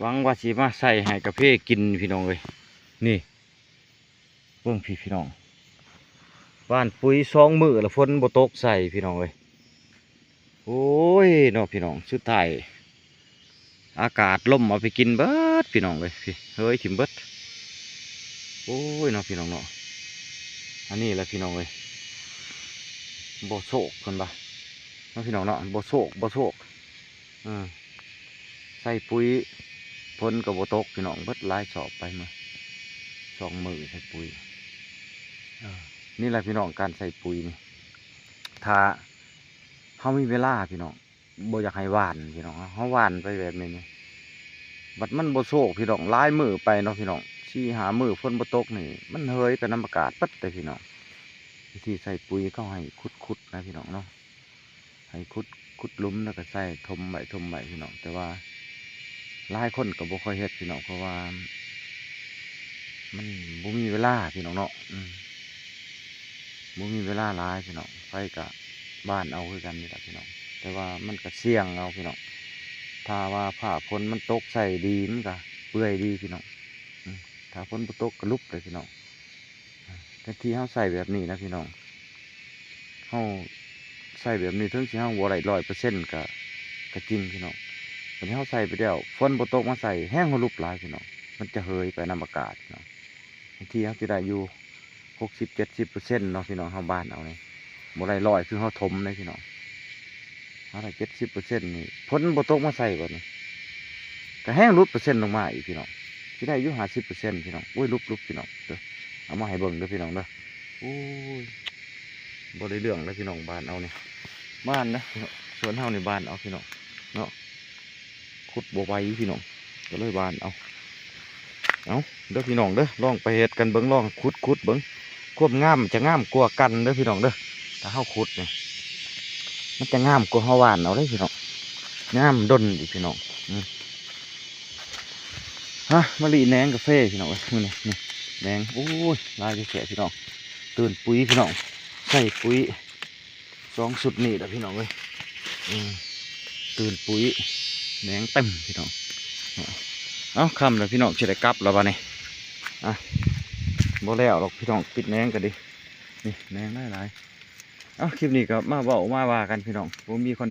ຫວັງວ່າຊິມາໃສ່ໃຫ້ກາເຟກິນພີ່ນ້ອງເອີຍ. ນີ້ ເບິ່ງພີ່ ພີ່ນ້ອງ ຫວ່ານປຸ໋ຍສອງມື້ລະຝົນບໍ່ຕົກໃສ່ພີ່ນ້ອງເອີຍ. ໂອ້ຍເນາະພີ່ນ້ອງ ສຸດທ້າຍອາກາດລົມເອົາໄປກິນເບິດພີ່ນ້ອງເອີຍ. ພີ່ ເຮີຍ ຖິ້ມເບິດ. ໂອ້ຍເນາະພີ່ນ້ອງເນາະ ອັນນີ້ລະພີ່ນ້ອງເອີຍ ບໍ່ໂຊກເພິ່ນວ່າເນາະ ພີ່ນ້ອງເນາະ ບໍ່ໂຊກ ບໍ່ໂຊກ. ເອີ ໃສ່ປຸ໋ຍ ຝົນກໍບໍ່ຕົກພີ່ນ້ອງ ເບິດຫຼາຍສອບໄປມື້ ສອງມື້ໃສ່ປຸ໋ຍ. ເອີ ນີ້ລະພີ່ນ້ອງ ການໃສ່ປຸ໋ຍນີ້ ຖ້າເຮົາມີເວລາພີ່ນ້ອງ ບໍ່ຢາກໃຫ້ຫວ່ານພີ່ນ້ອງ ເຮົາຫວ່ານໄປແບບນີ້ນີ້ ບັດມັນບໍ່ໂຊກພີ່ນ້ອງ ຫຼາຍມື້ໄປເນາະພີ່ນ້ອງ ສີ່ຫ້າມື້ຝົນບໍ່ຕົກນີ້ ມັນເຫີຍໄປນຳອາກາດເບິດເດ້ພີ່ນ້ອງ. ວິທີໃສ່ປຸ໋ຍ ເຂົາໃຫ້ຂຸດໆນະພີ່ນ້ອງເນາະ ໃຫ້ຂຸດ ຂຸດຫຼຸມແລ້ວກໍໃສ່ຖົມໄວ້ ຖົມໄວ້ພີ່ນ້ອງ. ແຕ່ວ່າຫຼາຍຄົນກໍບໍ່ຄ່ອຍເຮັດພີ່ນ້ອງ ເພາະວ່າມັນບໍ່ມີເວລາພີ່ນ້ອງເນາະ ອືມ ບໍ່ມີເວລາຫຼາຍພີ່ນ້ອງ. ໃຜກໍຫວ່ານເອົາຄືກັນນີ້ລະພີ່ນ້ອງ ແຕ່ວ່າມັນກໍສ່ຽງເອົາພີ່ນ້ອງ. ຖ້າວ່າຟ້າຝົນມັນຕົກໃສ່ດີ ມັນກໍເປື່ອຍດີພີ່ນ້ອງ ອືມ ຖ້າຝົນບໍ່ຕົກກໍຫຼຸບເລີຍພີ່ນ້ອງ. ແທນທີ່ເຮົາໃສ່ແບບນີ້ນະພີ່ນ້ອງ ເຮົາໃສ່ແບບນີ້ ເຖິງຊິເຮົາບໍ່ໄດ້ຮ້ອຍເປີເຊັນກະ ກະຈິງພີ່ນ້ອງ ບັດນີ້ເຮົາໃສ່ໄປແລ້ວ ຝົນບໍ່ຕົກມາໃສ່ ແຮງເຮົາຫຼຸບຫຼາຍພີ່ນ້ອງ ມັນຈະເຫີຍໄປນຳອາກາດພີ່ນ້ອງ. ບາງທີເຮົາຊິໄດ້ຢູ່ຫົກສິບເຈັດສິບເປີເຊັນເນາະພີ່ນ້ອງ ເຮົາຫວ່ານເອົານີ້ ບໍ່ໄດ້ຮ້ອຍຄືເຮົາຖົມເດ້ພີ່ນ້ອງ. ເຮົາໄດ້ເຈັດສິບເປີເຊັນນີ້ ຝົນບໍ່ຕົກມາໃສ່ບັດນີ້ ກະແຮງຫຼຸດເປີເຊັນລົງມາອີກພີ່ນ້ອງ ຊິໄດ້ຢູ່ຫ້າສິບເປີເຊັນພີ່ນ້ອງ. ໂອ້ຍ ຫຼຸບໆພີ່ນ້ອງເດີ ເອົາມາໃຫ້ເບິ່ງເດີພີ່ນ້ອງເດີ. ໂອ້ຍ ບໍ່ໄດ້ເລື່ອງເດ້ພີ່ນ້ອງ ຫວ່ານເອົານີ້ ຫວ່ານນະ ສວນເຮົານີ້ຫວ່ານເອົາພີ່ນ້ອງເນາະ ຂຸດບໍ່ໄຫວພີ່ນ້ອງ ກໍເລີຍຫວ່ານເອົາ. ເອົາເດີພີ່ນ້ອງເດີ ລອງໄປເຮັດກັນເບິ່ງ ລອງຂຸດໆເບິ່ງ ຄວາມງາມຈະງາມກວ່າກັນເດີພີ່ນ້ອງເດີ. ຖ້າເຮົາຂຸດນີ້ ມັນຈະງາມກວ່າເຮົາຫວ່ານເອົາເດ້ພີ່ນ້ອງ ງາມດົນອີກພີ່ນ້ອງ. ອືມ ຮະ ມາລີ້ແໜງກາເຟພີ່ນ້ອງເອີຍ ມື້ນີ້ນີ້ແໜງ ໂອ້ຍ ຫຼາຍແທ້ໆພີ່ນ້ອງ. ຕື່ນປຸ໋ຍພີ່ນ້ອງ ໃສ່ປຸ໋ຍ ສອງຊຸດນີ້ລະພີ່ນ້ອງເອີຍ ອືມ ຕື່ນປຸ໋ຍ ແໜງເຕັມພີ່ນ້ອງ. ເອົາ ຄ່ຳແລ້ວພີ່ນ້ອງ ຊິໄດ້ກັບແລ້ວບັດນີ້ ອ່ະ ບໍ່ແລ້ວດອກພີ່ນ້ອງ ປິດແໜງກໍດີ ນີ້ແໜງຫຼາຍໆ. ເອົາ ຄລິບນີ້ກໍມາເວົ້າມາວ່າກັນພີ່ນ້ອງ ບໍ່ມີຄອນ